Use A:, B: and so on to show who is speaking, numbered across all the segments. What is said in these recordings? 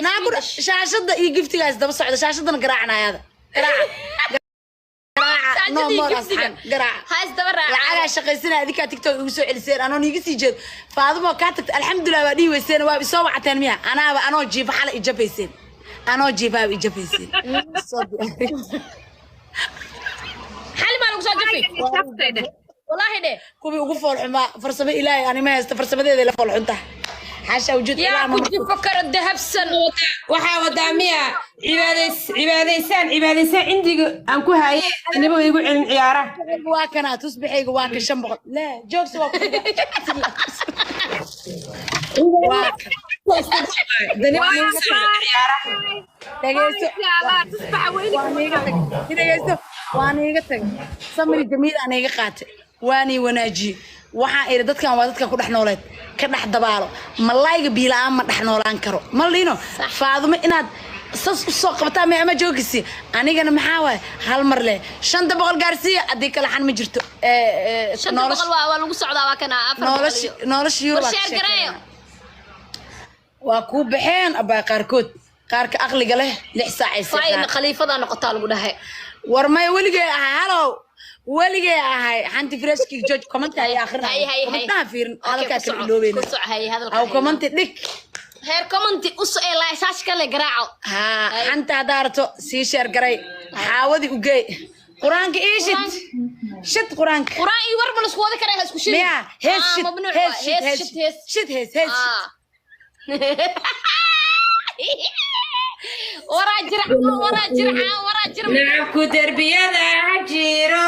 A: Naagu shaashada iyo giftiga is daba socda, shaashadana garaacanayaada. Garaaca. Garaaca. No more asxan. Garaaca.
B: Ha isdaba raaca.
A: Lacagaa shaqaysanaya, adinkaa TikTok igu soo celiseen anoo niiga sii jeedo. Faadumo kaa tagta, alxamdulilah, waa dhihi weyseen, waa isoo wacateen miya? Anaaba anoo jiifa xala ijafayseen, anoo jiifaaba ijafayseen.
B: Xali maa lagu soo jafi wallaahi dhe.
A: Kuwii ugu foolxumaa farsamo ilaahay anima haysta, farsamadeeda la foolxunta, xaasha wujuud.
B: Yaa ku jifo karo dahabsan?
C: Waxaa wadaa miya cibaadays, cibaadaysaan, cibaadaysaan cindiga aan ku haye aniba igu celin ciyaaraha.
A: Waa kanaa tusbaxayga, waa ka 500 laa joogsi, waa waa kan. Dhegeyso, dhegeyso, waan iiga tagay samri jamiil aan iiga qaatay, waanii wanaajiyey. Waxaan iri dadkan waa dadkan ku dhex nooleed, ka dhex dabaalo malayga, biila-aan ma dhex noolaan karo. Ma liino Faadumo inaad sas u soo qabataa me ama joogisi anigana maxaa waaye? Hal mar leh 500 gaarsiiya, haddii kale xan ma jirto.
B: 500 waa lagu socdaa, waa kana 400.
A: Nolosha, nolosha Yurub
B: War share gareeyo.
A: Waa kuu baxeen abaa qaarkood, qaarka aqliga leh 6 saac ay
B: fayna
A: seexdaan.
B: Khaliifada noqotaa lagu dhahay.
A: War maya, weligay ahay halow, weligay ahay xanti freshki george commenta ay
B: Hay,
A: akrinay.
B: hay, hay.
A: Commentaha fiirin.
B: Okay,
A: hadalkaa
B: ku
A: kala
B: soco,
A: iloobeyna.
B: ku soco, hay, hadalka
A: Aw
B: hay.
A: Commenti dhig.
B: Heer commenti uso ee laasaash kale garaaco.
A: Haa.
B: Hay.
A: Xanta haddaa rabto sii sheer garay, xaawadii ugeey, qur-aanka ii shid, shid qur-aanka.
B: Quraan iyo warba lasku wadi karaa, ha isku shidin.
A: Miya hees?
B: Ah,
A: shid.
B: Mamnuuc
A: hees.
B: waa.
A: Shid.
B: Hees.
A: Hees.
B: Shid, hees.
A: Shid, hees, hees, shid.
B: Ah. Waraa jira, waraa jira, waraa jira.
C: Nacabku derbiyada ha jiro,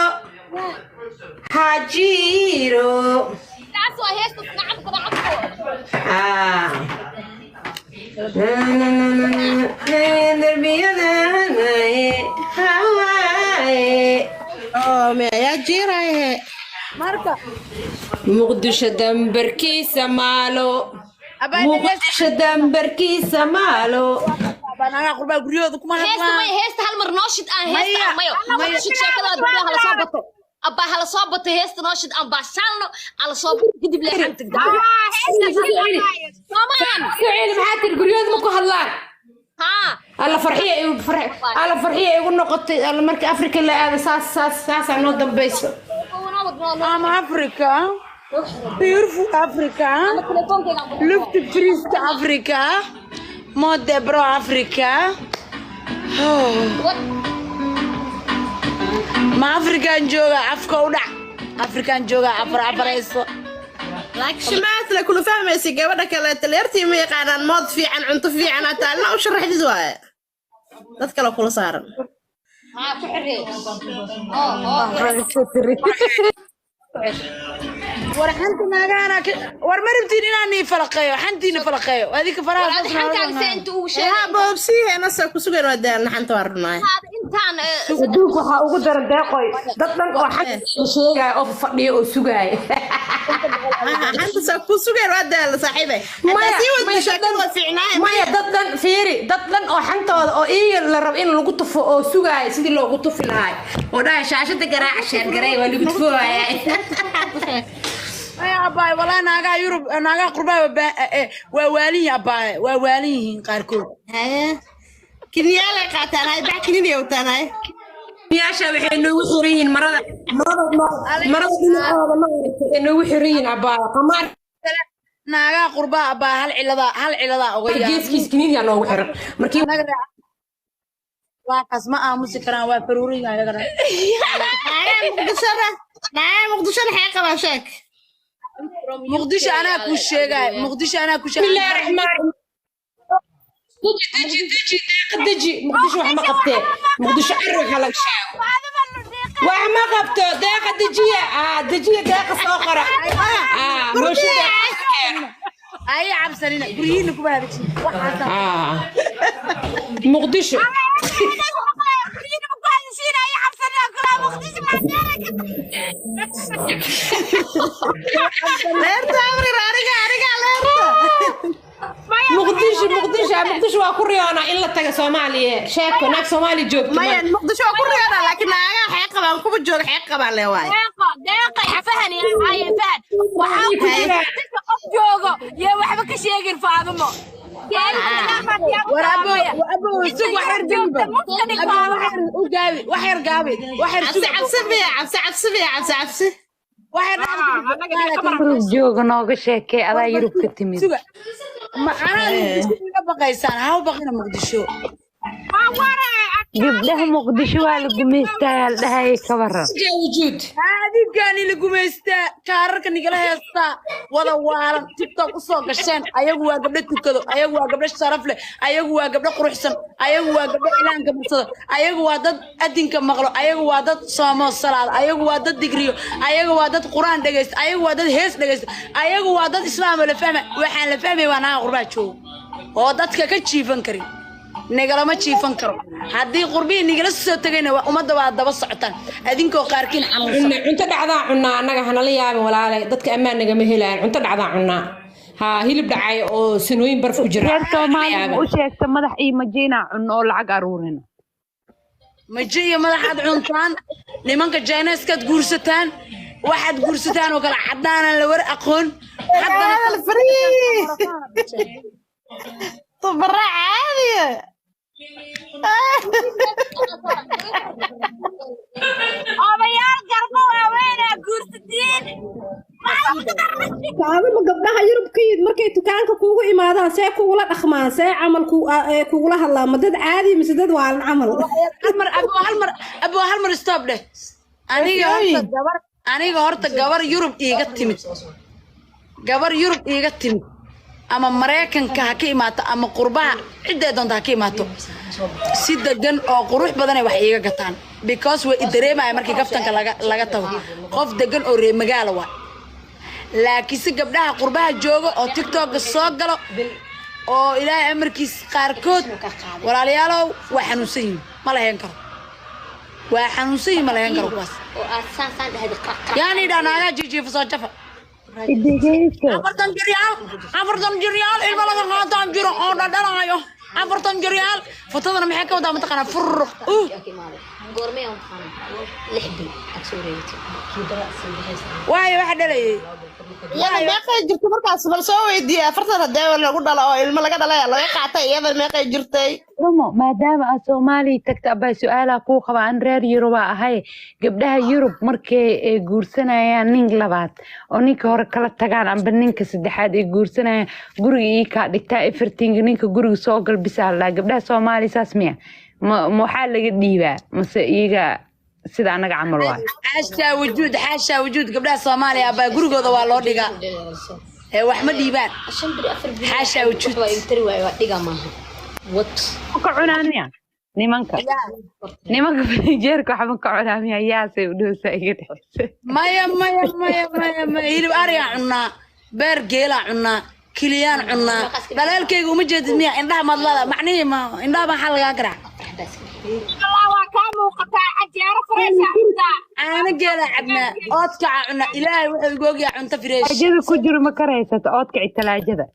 C: ha jiro.
B: Taas waa heesta nacabku, nacabku.
C: Ah. Na, na, na, na, na, derbiyada hanaye, hawaaye.
D: Oo yaa jiiraye?
A: Marka
C: Muqdisho dambarkiisa maalo.
A: Abaa.
C: Muqdisho dambarkiisa maalo.
A: Nagaa qurbaa guryahooda kuma
B: heesta
A: hadlaan.
B: Maya, heesta hal mar noo shid aan heesta.
A: Maya,
B: aan mayo.
A: maya.
B: Shid sheekada adduunka hala soo bato, abbaa hala soo bato, heesta noo shid, aan baashaalno, hala soo bato, kadib leexan tagda soomaan.
C: Suciid, maxaa tiri? Guryahooda ma ku hadlaan?
B: Haa.
C: Alla farxiya igu alla farxiya igu noqotay alla markii Afrika la aado, saas saas saasaa noo dambayso.
A: Ama Africa, beautiful Africa, lufti friska Africa, mode bro Africa. Oh. Ma Afrikaan jooga, afka u dhac, Afrikaan jooga, afar afarayso.
D: Laakiin shimaas la kula fahmaysa gabadha kaleeto leertii ma yaqaanaan, mood fiican, cunto fiican hataa alna u sharaxdid waaye, dad kale kula saaran.
B: Haa, ku xiree. Oo oo.
A: War xanta naagaana war ma rabtiin inaan nii falaqeeyo, xantiina falaqeeyo adinka faraha.
B: War adi xankaaga see inta ugu sheegay.
D: Haa, boobsiiheena saa ku sugan, waa daalna, xanta waa runaay.
B: Intaan
C: Adduunka waxaa ugu daran deeqoy dad dhan oo xagga sheegaya oo fadhiya oo sugaaya.
D: Xanta saa ku sugan, waa daalna saaxiibe, haddaa sii wadda sheekada waa fiicnaaye.
C: Maya, dad dhan fiiri, dad dhan oo xantooda oo iyaga la rabo in lagu tufo oo sugaaya sidii loogu tufi lahaay oo dhahay shaashada garaaca, sheergaray, waa lagu tufoaya.
A: Maya abaay, walaa naagaha Yurub, naagaha qurbaa waa waalin yihiin abaay, waa waalin yihiin qaarkood.
D: Haye, kiniyaalay qaataan, hay bax kininiya wataan, hay.
C: Yaasha waxay noogu xiran yihiin marada, marada, marada dhinacooda ma aragtay, ay noogu xiran yihiin abaaya qamaar.
A: Naagaha qurbaa abaay hal ciladaa, hal ciladaa uga yaa.
C: Geeskiis kiniiniyaa noogu xiran markii
A: Anaga waa kaas, ma aamusi karaan, waa faruurin yihiin ayagana.
D: Naagaha Muqdishona, naagaha Muqdishona xee qabaan, sheeg.
A: Muqdisho anaa kuu sheegay, Muqdisho anaa kuu sheegay.
C: Bismillaahi raxmaani raxiim. Deji, deji, deji, deeqa, deji. Muqdisho wax ma qabtee, Muqdisho cari waxa laga sheego wax ma qabto. Deeqa dejiya, aa dejiya, deeqa soo qora, aa mooshin deeqa keeno.
A: Ay cabsanina, guryihiina kuma hadashin waxaasa.
C: Aa Muqdisho.
D: Leerta amrir, aniga aniga leerta.
C: Muqdisho, Muqdisho, Muqdisho waa ku riyoonaa in la taga Soomaaliya, sheeko naag Soomaali joogto.
D: Maya, Muqdisho waa ku riyoonaa, laakiin naagaha xee qabaan, kuwa jooga xee qabaan le waaye.
E: Deeqa, deeqa, fahan ya haye, fahan waxaa
C: ku jira.
E: Muqdisho qof joogo yee waxba ka sheegin Faadumo.
A: War abo, abo, sug wax yar demba. Abo, wax yar u gaabi, wax yar gaabi, wax yar
D: Cabsi
A: sug.
D: Cabsi miya, cabsi cabsi miya, cabsi cabsi.
A: Wax yar dhexda.
F: Yurub jooga nooga sheekee, adaa Yurub ka timid.
A: Suga. Ma anaa Muqdisho iga baqaysaan? Ha u baqina Muqdisho.
F: Gabdhaha Muqdisho waa la gumaystaa la dhahayay, ka waran?
C: Wujuud.
A: Adigaani la gumaystaa, kaararka nigala heestaa, wada waalan TikTok usoo gasheen. Ayagu waa gabdho tukado, ayagu waa gabdho sharaf leh, ayagu waa gabdho quruxsan, ayagu waa gabdho cilaanka bursado, ayagu waa dad adinka maqlo, ayagu waa dad soomo salaad, ayagu waa dad digriyo, ayagu waa dad qur-aan dhegaysta, ayagu waa dad hees dhegaysta, ayagu waa dad islaam oo la fahma. Waxaan la fahmay waa naga qurbaa joogo oo dadka ka jiifan karin. Nigalama jiifan karo haddii qurbihii nigala soo tegayna. Waa ummadda waa daba socotaan adinkoo qaarkiin xanuunsan.
C: Cunna cunto dhacdaa cunnaa annaga, hanala yaabin walaalay, dadka ammaan nagama helayaan. Cunto dhacdaa cunnaa, haa, hilib dhacay oo sanooyin baraf ku jira.
F: Reer Soomaaliya ma u sheegta madax iyo majiinaa cunno oo lacag aruurina?
A: Majo iyo madaxaad cuntaan, nimanka jayneeskaad guursataan, waxaad guursataan oo kale caddaanaan la war aqoon haddana.
D: Hadal free. Tabarra caadiya.
E: Odayaal garbo waaweynaa guursatiin.
G: Faaduma, gabdhaha Yurub ka yimid markay dukaanka kuugu imaadaan, see kugula dhaqmaan, see camal kugula hadlaan? Ma dad caadi mise dad waalan camal?
A: Hal mar abo, hal mar abo, hal mar stop dheh. Aniga horta gabar, aniga horta gabar Yurub iiga timid, gabar Yurub iiga timid ama Maraykanka ha ka imaato ama qurbaha cidday doonta ha ka imaato, si degan oo qurux badanay wax iiga gataan, because way i dareemaya markii kaftanka laga tago, qof degan oo reer magaala waa. Laakiin si gabdhaha qurbaha jooga oo TikToka soo galo oo Ilaahay amarkiis qaarkood, walaalayaalow, waa xanuunsan yihiin, ma lahayn karo, waa xanuunsan yihiin, ma lahayn karo kuwaas.
B: Oo aad saasaan dhahday qaq.
A: Yaani dhaa naagaa jiijiifa soo jafa.
F: Idegeyso.
A: 40 jiryaal, 40 jiryaal ilmo laga qaataan jiro oo dhadhanaayo, 40 jiryaal futadana maxay ka wadaa mataqaanaa? Furuq.
B: Goormee aan qaana 6 bil aad soo wareegatay?
A: Waayo waxa dhalayay.
D: Iyada meeqay jirtay markaas? Bal soo weydiiye. 40 hadee lagu dhalo oo ilmo laga dhalay laga qaatay, iyada meeqay jirtay?
F: Rumo, maadaama aad Soomaaliya tagta, abaa, su-aalaa kuu qaba. Aan reer Yurubaa ahay. Gabdhaha Yurub markay ay guursanayaan nin labaad oo ninka hore kala tagaan amba ninka saddexaad ay guursanayaan, guriga ii kaa dhigtaa everything, ninka guriga soo galbisaa la dhahaa. Gabdhaha Soomaaliya saas miya? Ma waxaa laga dhiibaa mase iyaga sida annaga camal waay?
A: Xaashaa wujuud, xaashaa wujuud. Gabdhaha Soomaaliya abaa gurigooda waa loo dhigaa ee wax ma dhiibaan.
B: 5 beri, 4 beri.
A: Xaashaa wujuud.
B: Waxba igu tari waayo, waa dhiga maaha what.
F: Ma ka cunaan miya nimanka? Nimanka fanijeerka waxba ka cunaa miya? Yaasay u dhowsaa iga dhexeysa.
A: Maya, maya, maya, maya, maya. Hilib ariyaa cunnaa, beer geelaa cunnaa, kiliyaan cunnaa. Dhaleelkayga uma jeedid miya? Indhaha madlada macnihii ma indhaha maxaa lagaa garaa?
E: Allah, waa kaa muuqataa cajeero furaysaa cuntaa.
A: Caano geelaa cabnaa, oodkaca cunnaa. Ilaahay wuxuu igu ogyahay cunto fresh.
F: Talaajada ku jiro ma karaysato oodkaci talaajada?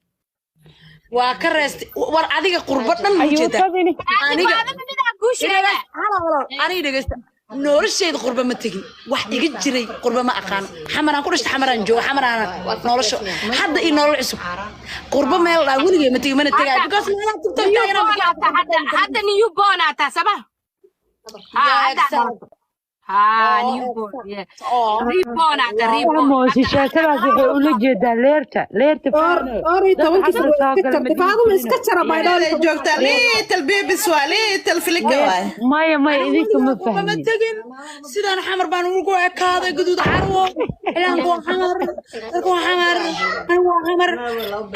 A: Waa ka reestay. War adiga qurbo dhan ma jeedaa?
F: Ayuutadini.
A: Aniga
E: Faaduma midaa kuu sheegaa.
A: Halo, halo, aniga dhegeysta. Noloshayda qurbo ma tegin, wax iga jiray qurbo ma aqaano. Xamaraan ku dhashtay, xamaraan jooga, xamaraana nolosho hadda iyo nolol cusub. Qurbo meel dhaa weligay ma tegin, mana tegaayo, because meelaha TikTok
E: New
A: taaganaa.
E: born aa taa hadda, hadda new born aa taa sama ha hadda. Ha, new born, yeah, reborn aa taa, reborn.
F: Moosi sheekadaas waxay ula jeedaa leerta leerta.
G: Dhowr iyo tobankii sano
F: Dad
G: iska
F: xagga soo
G: jartay Faaduma, iska jara
D: Meelay
G: baydhowr.
D: joogtaa little babies waa little filika waay.
F: Maya, maya, idinka ma
A: Qurbo ma
F: fahmin.
A: tegin, sidaan xamar baan ugu ekaaday. Guduud carwo cilaanku waa xamar, dadku waa xamar, anigu waa xamar,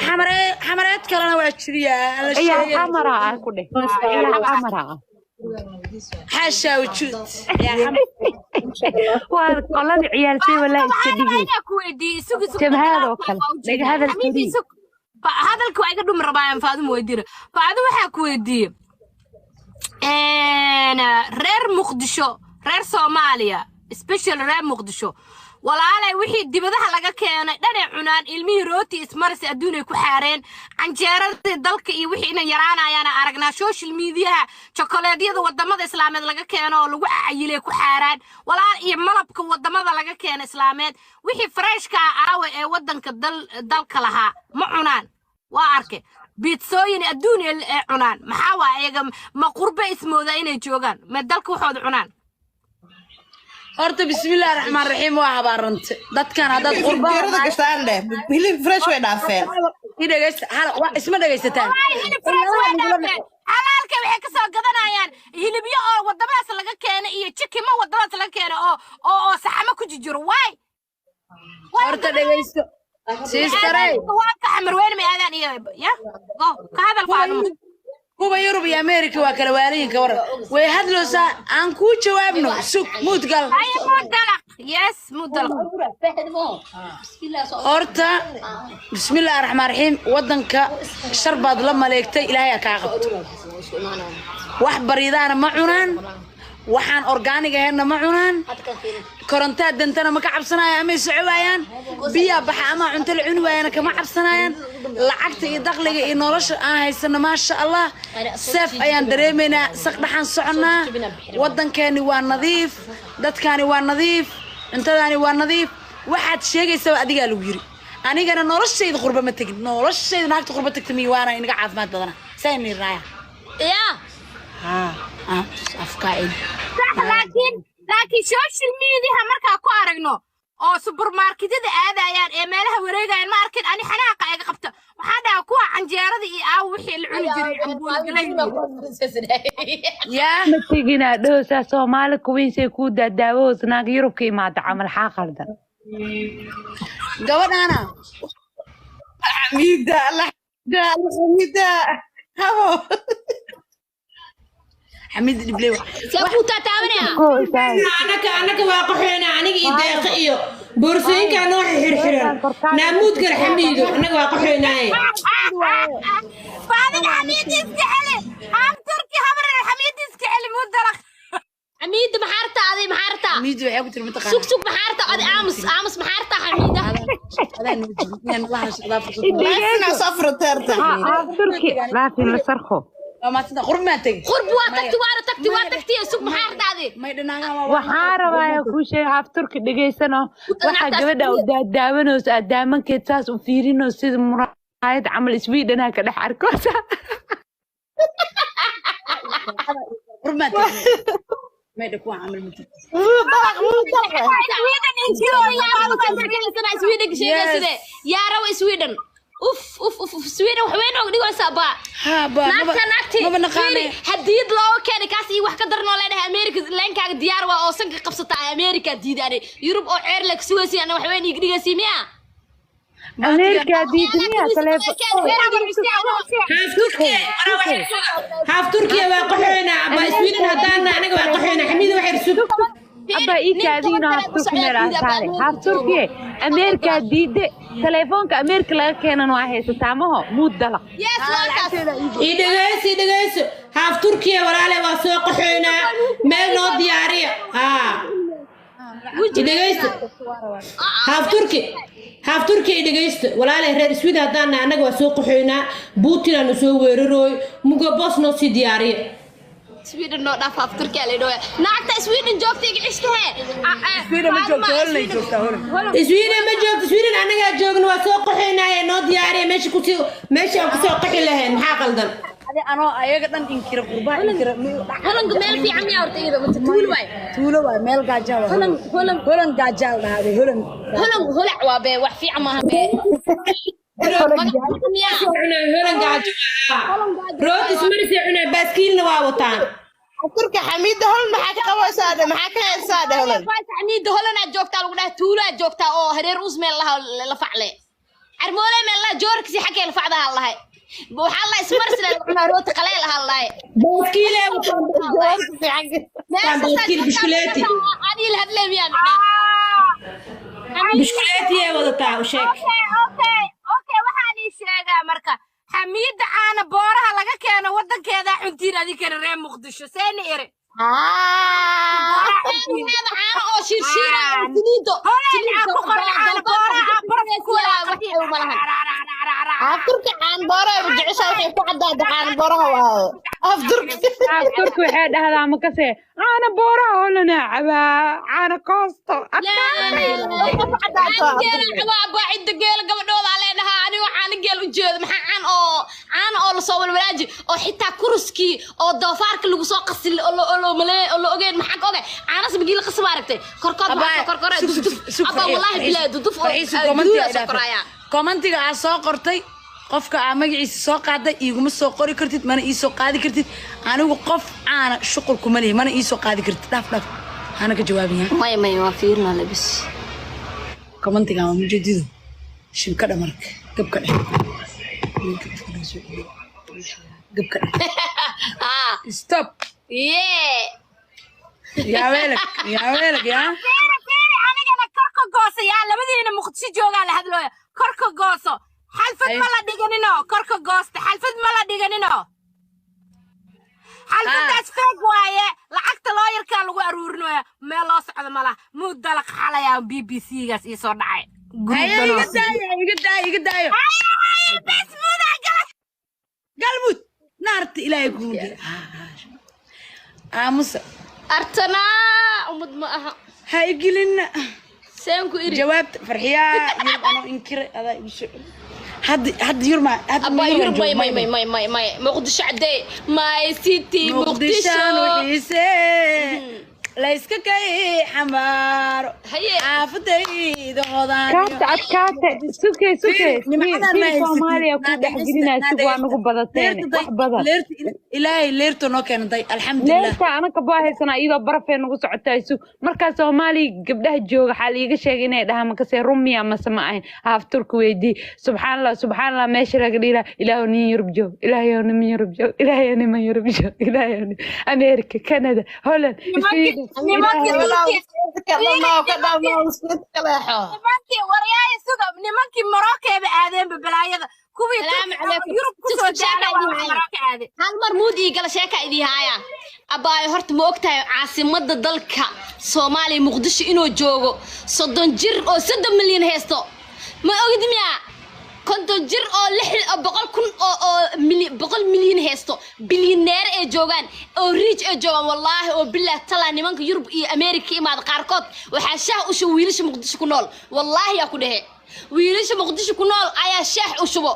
A: xamaree xamareed kalena waa jiriyaa aan la
F: Ciyaal
A: sheegay.
F: Xamara ah ku dheh, ciyaal xamara ah.
A: Xaashaa wujuud, ciyaal xamar.
F: Waa qolada ciyaalsay walaa iska dhigay.
E: Anaa ku weydiiyey, isugu isug.
F: Jabhaad oo kale dhaga hadal
E: Xamiid
F: keliya.
E: isug. Hadalka waa iga dhumi rabaayaan. Faaduma weydiina, Faaduma waxaa ku weydiiyey reer Muqdisho, reer Soomaaliya, special reer Muqdisho, walaalay, wixii dibadaha laga keenay dhanay cunaan. Ilmihii rooti ismarisi adduunay ku xaareen, canjeeradii dalka iyo wixii inay yaraanayaana aragnaa social mediaha. Jokoleedyada wadamada islaameed laga keeno oo lagu cayilay ku xaaraan, walaal, iyo malabka wadamada laga keeno islaameed. Wixii freshka aawe ee wadanka dalka lahaa ma cunaan, waa arkay. Biitsooyin adduun ee cunaan. Maxaa waa iyaga ma qurbe ismoodaa inay joogaan, ma dalka waxooda cunaan?
A: Horta bismillahi raxmaan raxiim, waa habaarante dadkan haddaad
D: Jeerada
A: qurbaha
D: gashtaan dheh, hilib fresh way dhaafeen.
A: I dhegeysta, hala waa isma dhegeysataan.
E: Wallahi hilib fresh way dhaafeen. Halaalka waxay ka soo gadanayaan hilibyo oo wadamadaas laga keenay iyo chikimo wadamadaas laga keenay oo saxamo ku jijiro. Waay
A: Horta dhegeysto, sisterey.
E: Waanka Xamarweyne ma aadaan iyo ya go ka hadal, Faadimo.
A: Kuwa Yurub iyo Ameerika waa kala waalayin. Ka waran way hadloosaa, aan kuu jawaabno, sug, muudgal.
E: Ay, mudalaq, yes, mudalaq.
A: Horta bismillahi raxmaan raxiim, wadanka shar baad la maleegtay, ilaahay ha kaa qabto. Wax bariidaana ma cunaan, waxaan organic ahaynna ma cunaan. Korontaa dantana ma ka cabsanayaan, amay soco waayaan, biyaa baxa ama cunto la cuni waayana kama cabsanayaan. Lacagta iyo dakhliga iyo nolosha aan haysano, maasha Allah, seef ayaan dareemaynaa. Saq dhaxaan soconnaa, wadankeeni waa nadiif, dadkaani waa nadiif, cuntadaani waa nadiif. Waxaad sheegaysaba adigaa lagu yiri. Anigana noloshayda qurba ma tegin, noloshayda naagta qurba tagta miy waana inaga caafimaad badana saa niraaya.
B: Ya.
A: Haa, afkaa celi.
E: Sax, laakiin social media markaa ku aragno oo supermarketyada aadayaan ee meelaha wareegayaan, ma arkin ani xanaaqa iga qabta. Waxaa dhaha kuwa canjeerada iyo aawo wixii la cuni jiray, cambuula galayda.
A: Yaa
F: Ma teginaa dhahoosaa Soomaali kuwiinsay kuu daadaawahoos naag Yurub ka imaada camal, xaa qaldan?
A: Gabadhaana.
D: Xamiida, Allah, Allah, Xamiida habo.
A: Xamiid Dhibley.
B: See kuu taataabanaya?
F: Koo isaay.
C: Anaka waa qaxoyna, aniga iyo Deeqa iyo boorsooyinkaana waxay xirxiran naamuudkala. Xamiido, annaga waa qaxoynaaye.
E: Faadin, Xamiidi iska celi. Haaf Turki habar, Xamiidi iska celi, mudalaq.
B: Xamiida, maxaa rabtaa adi? Maxaa rabtaa?
A: Xamiid waxay ku tiri mataqaana.
B: Sug, sug, maxaa rabtaa adi? Aamus, aamus, maxaa rabtaa, Xamiida?
A: Adaa noo jiro inaan la hadasho, adaa fursad.
D: Laafina soo furteerta.
F: Haaf Turki laakiin la sarko.
A: Waa maasanta, qurb maa tegey.
B: Qurbi waa tagti, waana tagti, waa tagti. Sug, maxaa rabtaa adi?
A: May dhanaagaan waa
F: Waxaa rabaa kuu sheega, haaf Turki dhegaysano, waxaa gabadha u daadaawanayso aad daamankeed saas u fiirinayso sida muraayad camal, Sweden ka dhex arkoosa.
A: Qurb maa tegey, may dha kuwa camal ma jirto.
D: Dalaq muu dalaq.
E: Sweden injirooya.
B: Sweden sheegayside, yaa rawa Sweden. Uf uf uf uf, Sweden wax weyn og dhigaysaa baa.
A: Haa ba.
B: Naagta, naagti
A: Maba naqaanay.
B: fiiri, hadiyad looga keenay kaas iyo wax ka daran oo leedahay America leenkaaga diyaar waa oo sanka qabsataa. America diidaane, Yurub oo ceer le kasugaysi, ana wax weyn iiga dhigaysi miya?
F: Ameerika diidmiya taleefon.
C: Haaf Turkiya waa qaxoynaa abba. Sweden haddaana anaga waa qaxoynaa. Xamiida, waxay sug.
F: Abba, ii kaadiino, haaf Turki meel aan saare. Haaf Turkiye Ameerika diide, taleefoonka Ameerika laga keenan waa haysataa maho, muud dalaq.
B: Yes, waa kaas.
C: Ii dhegeyso, ii dhegeyso. Haaf Turkiya walaale waa soo qaxoynaa, meel noo diyaariya. Haa, ii dhegeyso. Haaf Turki, haaf Turkiya, ii dhegeysto walaale. Reer Sweden haddaana annaga waa soo qaxoynaa, Putin aanu soo weerarooy, mugo boos noo sii diyaariya.
B: Sweden noo dhaaf, af Turkiya la dhawaa. Naagta Sweden joogta iga cishtahe.
A: Sweden ma joogto, Holland ay joogtaa, Holland.
C: Sweden ma joogto, Sweden annagaa joogno. Waa soo qaxoynaaye, noo diyaariya meesha kusii, meesha aan kusoo qaxi lahayn. Maxaa qaldan?
A: Adi anoo ayaga dhan inkira, qurbaa inkira.
B: Holland meel fiican miyaa horta iyada? Mase tuul waay?
A: Tuulo waay, meel gaajaa waa.
B: Holland, Holland.
A: Holland gaajaa la dhahaa Holland.
B: Holland holac waa bee, wax fiican maaha bee. Magaca miyaa?
C: Cunaa Holan gaajo, rooti ismarisay cunaa, baaskiilna waa wataan.
D: Turka Xamiida, Holland maxaa ka qabaysaa dhe? Maxaa ka haysaa dhe Holland?
B: Xamiida, Holland aad joogtaa lagu dhahay, tuulo aad joogtaa oo hareer us meel laha la facle. Carmoole meel laha joorkisi xagee la facdaha lahay. Waxaa la ismaris la cunaa, rooti qaleel ahaa lahay.
C: Baaskiilay wataan. Baaskiil, bishkuleeti.
B: Adii la hadlay miyaa macnaa?
C: Bishkuleetiyay wadataa, u sheeg.
E: Okay, waxaan ii sheegaa marka, Xamiida caana booraha laga keeno wadankeeda cuntiin, adinkana reer Muqdisho seeni ere.
B: Caano caano oo shirshiira oo saliido.
E: Holeen aa ku qoran caana booraha baraf ku.
D: Turka caan boora ay jeceshahay, waxay ku caddaada caan booraha waaye. Af Turki.
F: Haaf Turki waxay dhahdaa ma kasee caana booraha holana cabaa caana koosto adkaatay.
B: Caana geela cabaa abaa cidda geela gabadhooda lee dhahaa anigoo caana geel u jeedo maxaa caan oo caana oo lasoo walwalaaji oo xitaa kuruskii oo doofaarka lagu soo qasil oo la oo loo maleey oo la ogeyn maxaa ka ogay caanas magii la qasab aragtay korkood maxaa soo korkore dufduf abaa wallaahi bilaa duduf oo guduuda soo koraya.
A: Commentiga aa soo qortay qofka aa magaciisa soo qaaday iiguma soo qori kartid, mana ii soo qaadi kartid. Anigu qof caana shuqul kuma lihi, mana ii soo qaadi kartid. Dhaaf dhaaf, hana ka jawaabin yaa.
B: Maya maya, waa fiirnaa lebis.
A: Commentiga waa mujeedido shibka dha marka gabka dheh gabka dheh.
B: Ah.
A: Stop.
B: Yeah.
A: Yaa weelag, yaa weelag, yaa.
E: Fiiri fiiri, anigana korka gooso yaa labadiina Muqdisho joogaa la hadlooya korka gooso xalfad ma la dhiganino korka goosta xalfad ma la dhiganino xalfadaas feeg waaye lacagta looyarkaa lagu aruurinooya meel loo socdo ma laha muu dalaq xalayaa BBC gaas ii soo dhacay.
A: Haye, iga daayo, iga daayo, iga daayo.
E: Haye bes muudaa gala.
A: Galmud naarta ilaahay kugu geeyo. Aamusa.
B: Artanaa ummad ma aha.
A: Ha igelinna.
B: Seen ku iri.
A: Jawaabta Farxiyaa Yurub anoo inkiray adaa igu soo celi. Hadda hadda Yurub hadda
B: abaa
A: Yurub
B: Yurub may may may may may may Muqdisho cadee my city Muqdisho.
A: Muqdishaan wixiise layska kay xambaaro
B: haye
A: xaafadayda hodaan.
F: Kaata adkaate sukey sukey
A: Nimcadan
F: fiir Soomaaliya ku dhex gelinaa sug waa nagu badateen wax badan.
A: Leerta ilaahay leerta noo keenay, alxamdulilah.
F: Leerta anaka baa haysanaa iyadoo barafee nagu socotaa sug markaa Soomaaliya gabdhaha jooga waxaa liiga sheegay inay dhahaan makasee rumiya mase ma ahayn haaf Turki weydii subxaan allah subxaan allah meesha laga dhiila ilaahu nin Yurub joog ilaahayow niman Yurub joog ilaahayow niman Yurub joog ilaahayow nin America Canada Holland Sweden.
E: Nimankii
F: ilaahayow
E: Turki nimankii waryaaya suga nimankii Morocco-ba aadeenba balaayada kuwii
B: salaamu
E: Turki
B: calaykum.
E: Yurub ku soo
B: Sug sheeka
E: daala waa
B: idin
E: wax
B: haaya.
E: Morocco aade.
B: Hal mar muud ii gala sheeka idii haaya abaayo horta ma ogtahay caasimadda dalka Soomaaliya Muqdisho inuu joogo 30 jir oo 30 milyan haysto ma ogid miya 50 jir oo 600 kun oo 100 milyan haysto bilyaneer ay joogaan oo rich ay joogaan wallaahi oo billaah talaa nimanka Yurub iyo Ameerika ka imaada qaarkood waxaa shaah u shubo wiilasha Muqdisho ku nool wallaahi yaa ku dhehe wiilasha Muqdisho ku nool ayaa shaah u shubo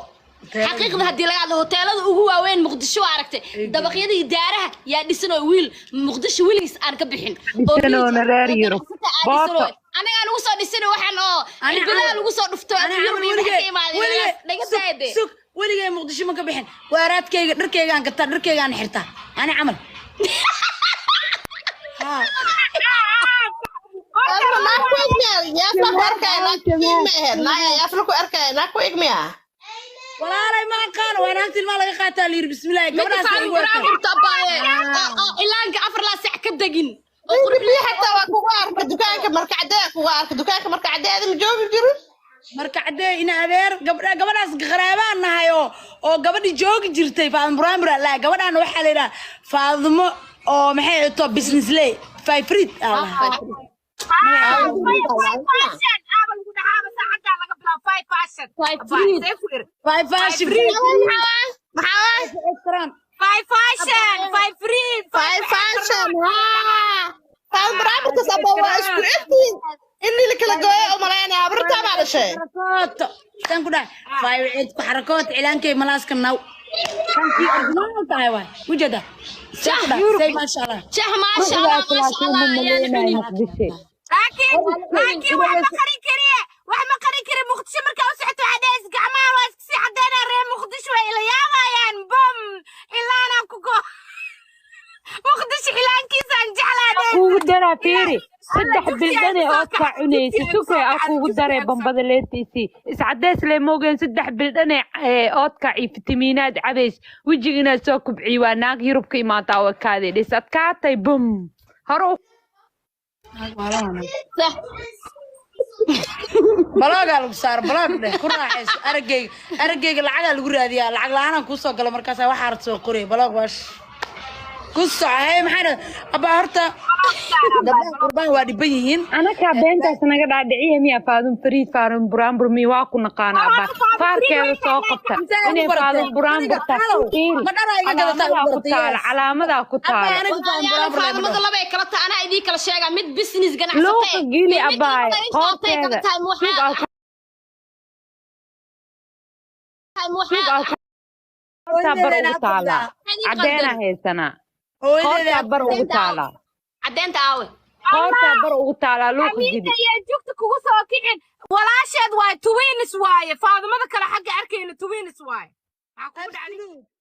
B: xaqiiqda haddii laga hadlo hoteelada ugu waaweyn Muqdisho waa aragtay dabaqyada iyo daaraha yaa dhisan oo wiil Muqdisho weligiis aan ka bixin oo
F: dhisan
B: riij
F: oona
B: ah
F: reer
B: oo
F: Yurub
B: ganacsata aa dhisan
F: booto
B: oo anagaa lagu soo dhisan waxaan oo
A: Ani
B: cirbilaha
A: camal
B: lagu soo dhufto
A: ani
B: Yurub
A: camal
B: iyo waxa
A: weligay
B: ka imaaday
A: weligay
B: naga
A: sug
B: daayade.
A: Sug weligay Muqdisho ma ka bixin waaraadkayga dharkaygaan gataa dharkaygaan xirtaa ani camal haa.
D: Naag ku eg miya? Yaafla ku arkaya naag ku eg ma ahayd naag yaafla ku arkaya naag ku eg miya?
A: Walaalay ma aqaan waa naagta ilmaha laga qaataa la yiri bismillaahi
B: midda
A: gabadhaas
B: faamin
A: igu arkay.
B: Buraanburta abaaye oo ilaanka afar laa sac ka degin oo qurux.
D: Biyo xataa waa kugu arka dukaanka marka cadee kugu arka dukaanka marka cadeeda ma joogi jirin.
A: Marka cadee ina adeer gabdha gabadhaas qaraabaan nahay oo gabadhi joogi jirtay Faadimo Buraanbur laa gabadhaan waxaa la yidhaha Faadimo oo maxay ahayd to business lay Fayfrid aa lahaa.
E: Five fashion aaba lagu dhahaaba saacaddaa laga bilaabo five fashion
B: Five
E: abaa
B: free.
E: see ku iri.
A: Five fashion.
D: Maxaa waay?
A: Restaurant.
E: Five fashion five free.
D: Five fashion haa Faadimo Buraanburkaas abba waa isku egtihiin in la kala gooyo u malaynaya abartaa baa dhashay.
A: Xarakooto tan ku dhahay five cid ku xarakoot cilaankay malaaska naw kankii original tahay waay ujeeda see ku dhahay say maasha Allah.
B: Jah maasha Allah
F: quruxdaas
B: maasha
F: laakiin ma
B: Allah ayaa la
F: maleynayo
B: cuni.
F: Muqdisho.
E: Laakiin wax ma qarin kariye wax ma qarin kari Muqdisho markaa u socoto waxaa dhahaysa gacmaha waa iska sii cadeynaa reer Muqdisho way ila yaabayaan bom ilaanaan ku go Muqdisho ilaankiisaan jeclaa dhahaysa.
F: Kuugu daraa fiiri
E: Alla
F: saddex
E: dugsi ay
F: bildane
E: kusoo
F: oodkaa
E: kacday
F: cunaysa
E: dugsi ay
F: sukey
E: kusoo
F: aa
E: kacday
F: kuugu
E: dugsi
F: daree
E: ay kusoo
F: bambada leertiisii iscadeys lee moogeen saddex bildhane oodkac iyo fitamiinaad cabays wejiga inaad soo kubciyi waa naag Yurub ka imaataa oo kaadii dhis adkaatay bum hore u
B: Sah.
A: Baloogaa lagu saaro baloog dheh ku raaxayso araggayga araggayga lacagaa lagu raadiyaa lacag la-aanaan kuusoo galo markaasaa waxaa soo qoraya baloog waash. Ku soco. Hey, maxaa dhahday? Abaa, horta gabdhaha qurbaan waa dhiban yihiin.
F: Anakaa beentaas naga dhaadhiciya miya? Faadun Fariid, Faadun Buraanbur miya? Waa ku naqaana abaa, faarkeeda soo qabta.
A: Intee
F: inay
A: ku baratay?
F: Faadun Buraanbur
A: Aniga, halow, ma dhar iga gadataa
F: calaamadaa
A: ku
F: ku
A: baratay?
F: taala.
A: Yes.
F: Calaamadaa ku
A: Abaa,
F: taala.
A: aniga Faadun
B: Walaalayaal,
A: Buraanbur lama
B: Faadumada
A: dhaho.
B: labay kala tahay, anaa idiin kala sheegaa, mid business ganacsata
F: Luuqa
B: eh,
F: geli
B: iyo mid
F: abaay
B: labada intaatay kala
F: qoorteeda
B: tahay.
F: jug
B: Waxaa
F: aa jug aa qoortaa bar
A: Hooyadeedana
F: ugu taalaa.
A: afurtaa.
B: idin
F: Caddeena
B: qaldan.
F: haysanaa.
A: Hooyadeeda
F: Qoortaa bar ugu
B: Caddeynta aawe?
F: taalaa.
B: Caddeynta aawe?
F: Qoortaa bar ugu taalaa, luuqa geli.
E: Amiinta iyo jugta kugu soo kicin, walaasheed waaye, twins waaye. Faadumada kale xagga arkayna twins waaye. Maxaa kugu dhacday?
A: Absolute.